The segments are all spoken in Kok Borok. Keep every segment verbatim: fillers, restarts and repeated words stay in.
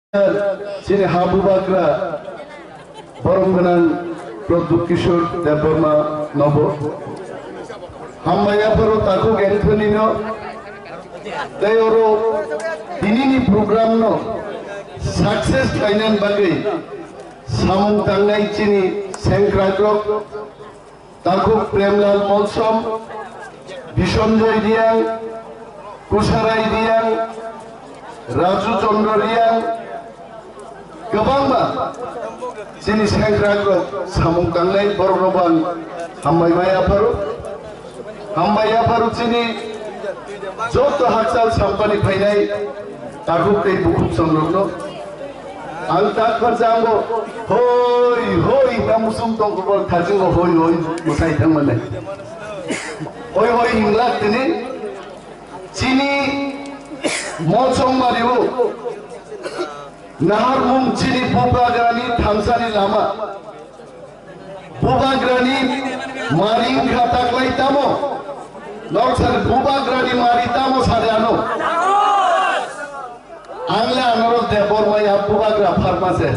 Chini ha bubagra borom gwnang Pradyut Kishore Debbarma nobo. Hambai yapharo takhuk Anthony no tei oro tinini program no success khlainani bagwi samung tangnai chini sengkrakrok. Takhuk Premlal Molsom, Bisonjoy Reang, Kusarai Reang, Raju Chandra Reang, kwbangma chini sengkrakrok samung tangnai borok rok ang hambai mai apharo. Hambai apharo chini joto hakchal sampani phainai takhuk tei bukhuk songrokno. Ang tak pharsa ango, hoi, hoi, ta musung tongkol thajingo, hoi, hoi, musai thangmani. Hoi, hoi, hinglak tini, chini Molsom Mario, Naharmung chini Bubagrani thansani lama. Bubagrani mari wngkha taklai tamo? Norok sani Bubagrani mari tamo sadi ano? Ang le anorok Debbarma ya Bubagra pharma se.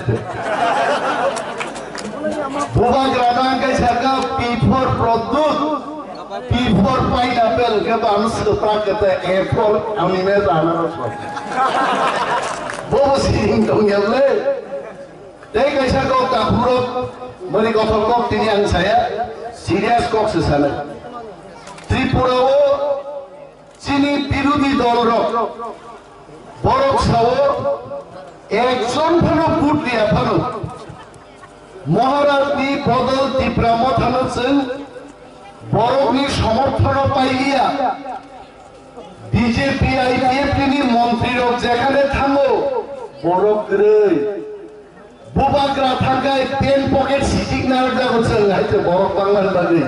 Bubagra no ang kaisa ka P for Pradyut, P for pineapple, ke ba ano swprak ke te A for anime anaros. Bobo siring tong ya le. Tei kaisa kok takhurok, mani kothok kok tini ang saya, serious kok se sana. Tripura o chini birodhi dol rok, borok sao, ekjon phano vote riya phano, Maharaj ni bodol Tipra Motha no chwng borok ni somorthono pailiya. B J P I P F T ni montri rok jekhane thango, borok kwrwi. Bubagra thangkai pen pocket sitik narwkjago chwng hai se borok bangmani bagwi.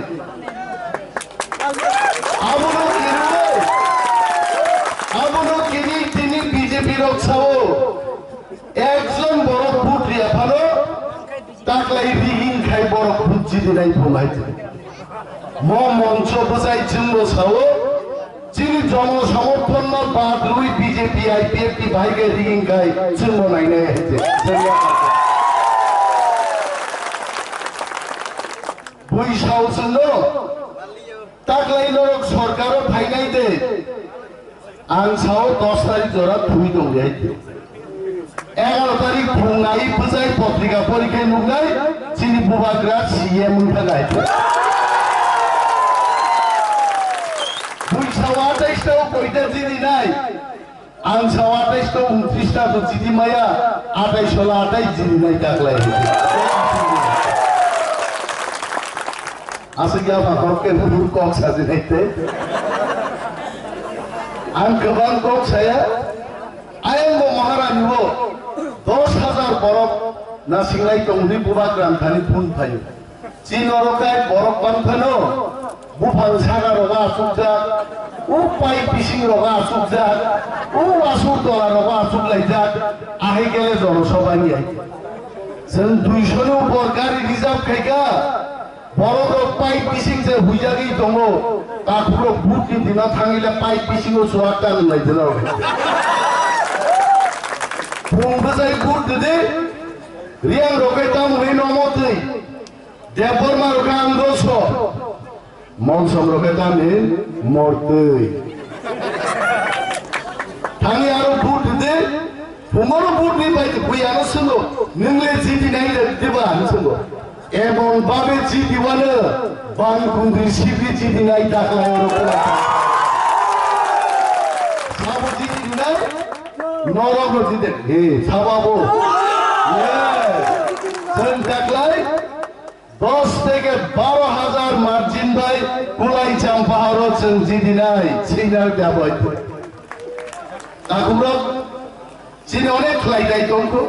Abono kini, abono kini tini B J P rok sao. Ekjon borok vote riya phano taklai rigging khai borok vote jidinai phunai. Mo moncho bwsai chwngbo sao, chini jono somorthon no bad rwi B J P I P F T bai khe rigging khai chwngbo nainai hai se. Bui sao chwngno taklai norok sorkaro phainai de. Ang sao dos tarik jora thwi tong di hai. Egaro tarik phung nai bwsai potrika porikhe nuknai chini bubagra C M wngkha nai. Bui sao atais ta o koita jini nai. Ang sao atais ta o untris ta to jiti maya atais sola atais jini nai taklai. Aswk ya pha kok ke buru kok saji nai te. Ang kwbang kok saya, ayang bo Maharani bo dos hajar borok nasinglai tongni bubagra thani phun phaio. Chini oro kai borok bang phano buphang saga rogo asukjak, u pai bising rogo asukjak, u asur tola rogo asuklaijak, ahai kele jonosabha ni ai. Chwng duisho ni upor gari reserve khaika. Borok rok pipe bising se huijagwi tongo. Takhuk rok vote ni dino thangwi le pipe bisingo chuak ta nwnglai dino. Phung bwsai vote didi. Riyang rok khe tamo hwnwi nomo twi. Debbarma rok khe ang doso. Monsom rok khe tamo hwnwi mortwi. Thangwi aro vote didi. Phungoro vote ni bai bui ano swngo. Nwng le jiti nai le diba ano swngo. Emon babe jiti wano bang kundri sibri jiti nai daklai oro kula. Sabo jiti nai, norok no jiti. He, sabo abo. Yes. Chwng daklai dos theke baro hajar margin bai kulai champaharo chwng jiti nai. Sinar dabai. Takhumrok Chini onek khlai dai tongkho,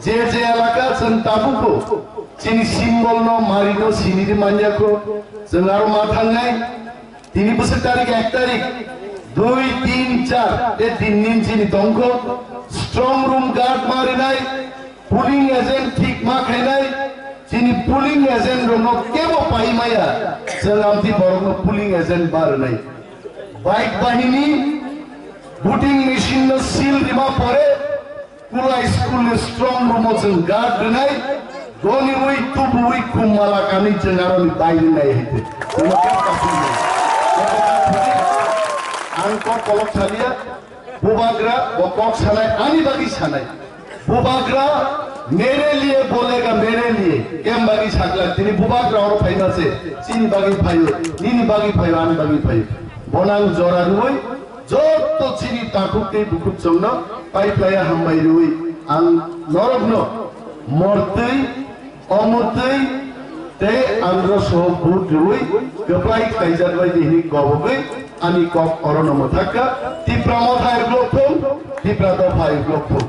je je elaka chwng tabukho, chini symbol no, mari no sini di manyakho, chwng aro ma thangnai. Tini bwswk tarik ek tarik, dui, tin, char, e tin din chini tongkho, strong room guard ma rinai, polling agent thik ma khainai, chini polling agent rokno kebo pai maya, chwng amtwi borokno polling agent ma rwnai. Bike bahini, voting machine no seal rima pore, Kulai school ni strong room o chwng guard rwnai, goniwi tubuwi khum mala kanwi chwng aroni bairi nai hai twi. Chwngno khe kasingwi. Ang kok kolok saliya, bubagra bo kok sanai, ani bagwi sanai. Bubagra mere liye bolega mere liye, kem bagwi sakla, tini bubagra oro phaima se, chini bagwi phaio, nini bagwi phaio, ani bagwi phaio. Bonang jora rwi, Joto chini takhuk tei bukhuk chwngno pai phlaiya hambai rwi ang norokno mortwi, omotwi tei andro soho vote rwi kwplai khlaijak bai di hwnwi kobogwi ani kok orono mwthakha. Tipra motha uklok thung, Tipra dopha uklok thung.